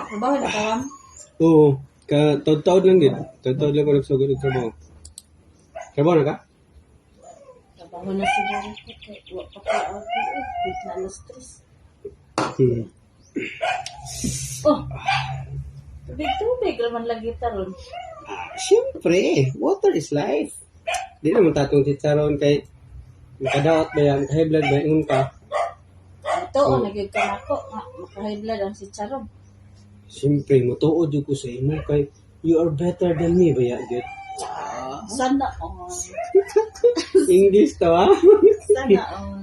Trabaho na ka, ma'am? Oo, ka taod-taod lang gid. Taod-taod lang ko nagsugod og trabaho. Trabaho na ka? Trabaho na siguro ko. Kay wa pa ko ako. Oh, na alas 3. Oh! Tubig-tubig raman lagi taron. Ah, siyempre, water is life. Di naman tatong chicharon kay makadaot ba yan, high blood ba ingon ka. Ito, Oh. oh, nagyud ka nako. Nga, maka-high blood ang si Charon. Siyempre, mutuod jud ko sa imo kay you are better than me ba ya gyud. Sana all. English to ah. Sana all.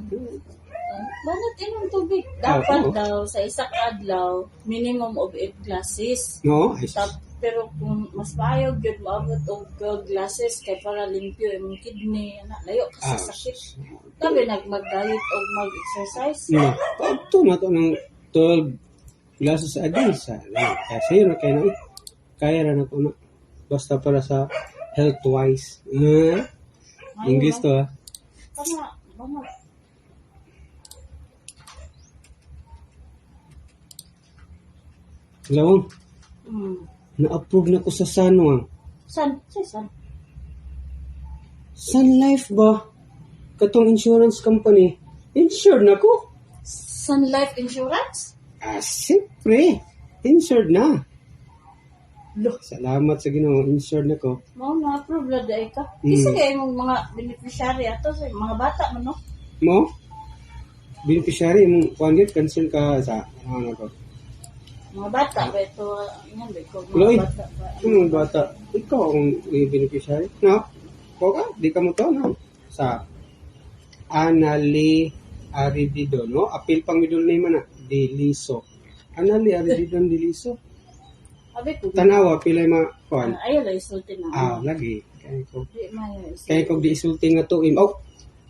Banat inom tubig. Dapat Oo. daw sa isa ka adlaw, minimum of 8 glasses. No, ay, Pero kung mas maayo gyud moabot og 12 glasses kay para limpyo imong kidney, ana layo ka sa sakit. Tabi nag mag-diet og mag-exercise. No, to na to ng 12 glasses a day sa. Kaya sa'yo na kayo na eh. Kaya ra na ko na. Basta para sa health wise. English to ah. Tama, tama. Lawang, na-approve na ko sa Sanwang. San? Say san? Sun Life ba? Katong insurance company. Insured na ko. Sun Life Insurance? Ah, siyempre. Insured na. Lo. Salamat sa Ginoo, insured na ko. Mao na approve la day ka. Kinsa kay imong mga beneficiary ato sa mga bata man, no? Mo? Beneficiary mong kuan gyud concern ka sa ano ko. Mga bata ba ito ingan ba ko mga Loy. bata ba? Yung bata, ikaw ang beneficiary. No? Ko ka, di ka mo to, no? Sa Anali Aridido, no? Apil pang middle name man na, Deliso. Anali Aridido Deliso. Abi ko. Tanawa, pilay ma, kuan. Ah, ayaw lang isulti na. Ah, lagi. Kaya ko, Di man isulti. kaya ko di isulti nga to. Oh,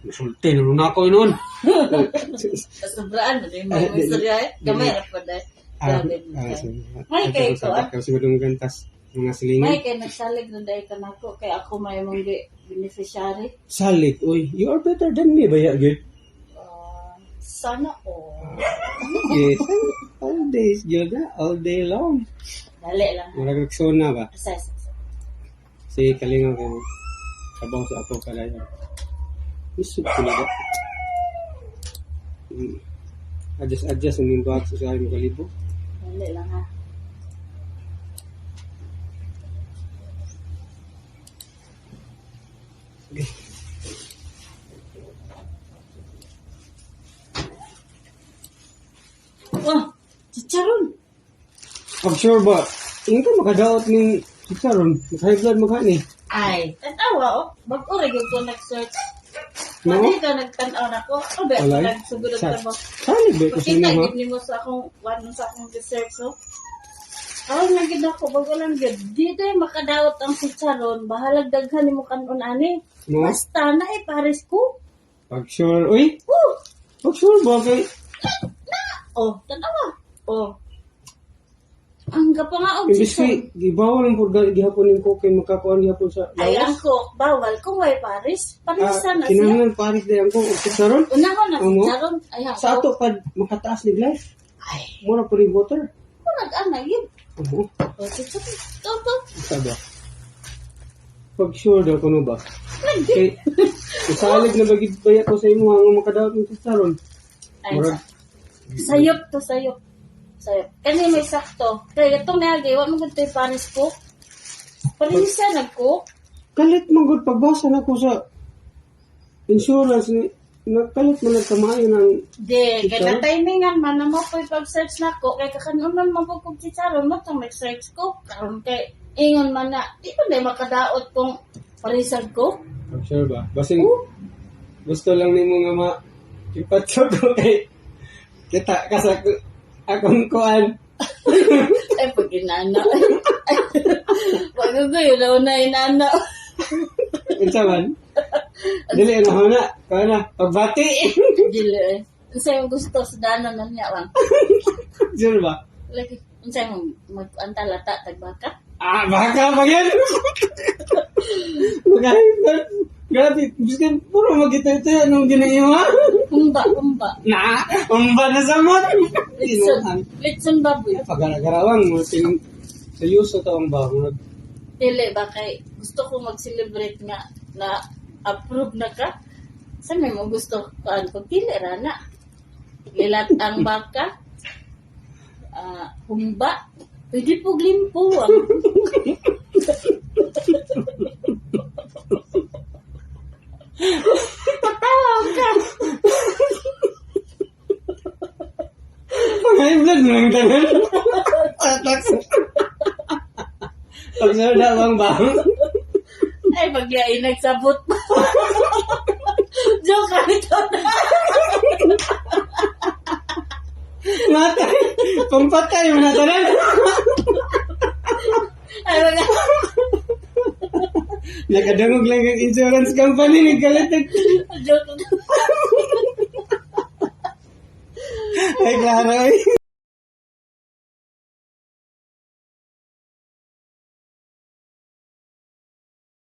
isulti na nun ako noon. Sobraan ba din Ah, mo istorya eh. Gamay di- ra pa day. Ah, Grabe. ah, sige. May kay ko, ah. Kasi siguro ng gantas, mga silingan. May kay nagsalig na day ka nako kay ako may mong beneficiary. Salig, uy, you are better than me, ba ya, girl? Ah, sana all. Yes, all days, Jordan, all day long. Dali lang. Murag Rexona ba? Asa, asa, asa. Si Kalingaw kay kabaw sa ako kalayo. Isip ko na ba? Adjust, adjust, ang buhat sa aking kalibo. Dali lang ha. Okay. Wah, chicharon. Pag sure ba, ingin ka makadaot ng chicharon, maka-high blood maka ni. Ay, tanawa oh. Bag-o ra gyud ko nag-search. No? Wala ka nagtan-aw na ko. O ba, Walay? nagsugod og trabaho. Salig ba ko sa Pakita inyo ha? gid nimo sa akong one sa akong research so. Karon lang gid ako bago lang gid. Di tayo makadawat ang chicharon. Bahalag daghan nimo kanon ani. No? Basta na eh pares ko. Pag sure, uy, Oh, pag sure ba kay oh, tanawa. Oh. Ang kapangaog imbis chicharon. kay gibawal ang purga gihapon ning ko kay makakuan gihapon sa Ay, ang coke, bawal kung way pares. Ah, Paresa na siya. kinahanglan pares day ang ko og chicharon. Unahon na Amo? chicharon. Ay, ang Sa ato coke. pa makataas ni life. Ay, Mura pa rin water. murag ana yun. Oo. Oh, chicharon. To, to. Sa ba? Pag sure daw kuno ba? Lagi. Kay isalig na ba gid baya ko sa imo nga makadaot ng chicharon. Ay, Murag sayop to, sayop. Sayop. Kani may sakto. Kaya itong niagi, wa man gud to'y pares ko. Parisa nag-cook. kalit man gud pagbasa na ko sa insurance ni nagkalit man nagkamaayo ng Di, kay Chicharon? na timingan man na mo ko'y pag-search na ko. Kay kakanunan man po kong chicharon mo itong nag-search ko. Karon kay ingon man na, di ba na makadaot kung parisag ko? Pag sure ba? Basin Oh. gusto lang nimo nga ma ipatso ko kay kita ka sa akong kuan. Ay, pag inana. Pag ko yun, na inana. Unsa man? Dili na ho na. Kuan na pagbati. Dili eh. Unsa yung gusto sa danon na niya lang. Sure ba? Lagi, unsa yung mag-antalata, tagbaka? Ah, baka pa yan. Maka-high blood. Grabe, biskan puro magita ito anong ginaiwa. Humba, humba. Na, umba na sa mo. Litson. Litson baboy. Pagaragarawang, ting seryoso to ang ba? Dili ba kay gusto ko mag-celebrate nga na approve na ka. Sa may mo gusto kuan pag dili ra na. Lilat ang baka. Ah, humba. Pwede po limpo ang. Patawa ka. Pag vlog mo lang tanan. Atak. Pag sarda bang ba? Ay, pagyain nagsabot pa. Joke ka nito na. Matay. Pampatay mo na tanan. Ay, wala. Nakadungog lang ang insurance company nagkalit. Joke. Ay, klaro eh.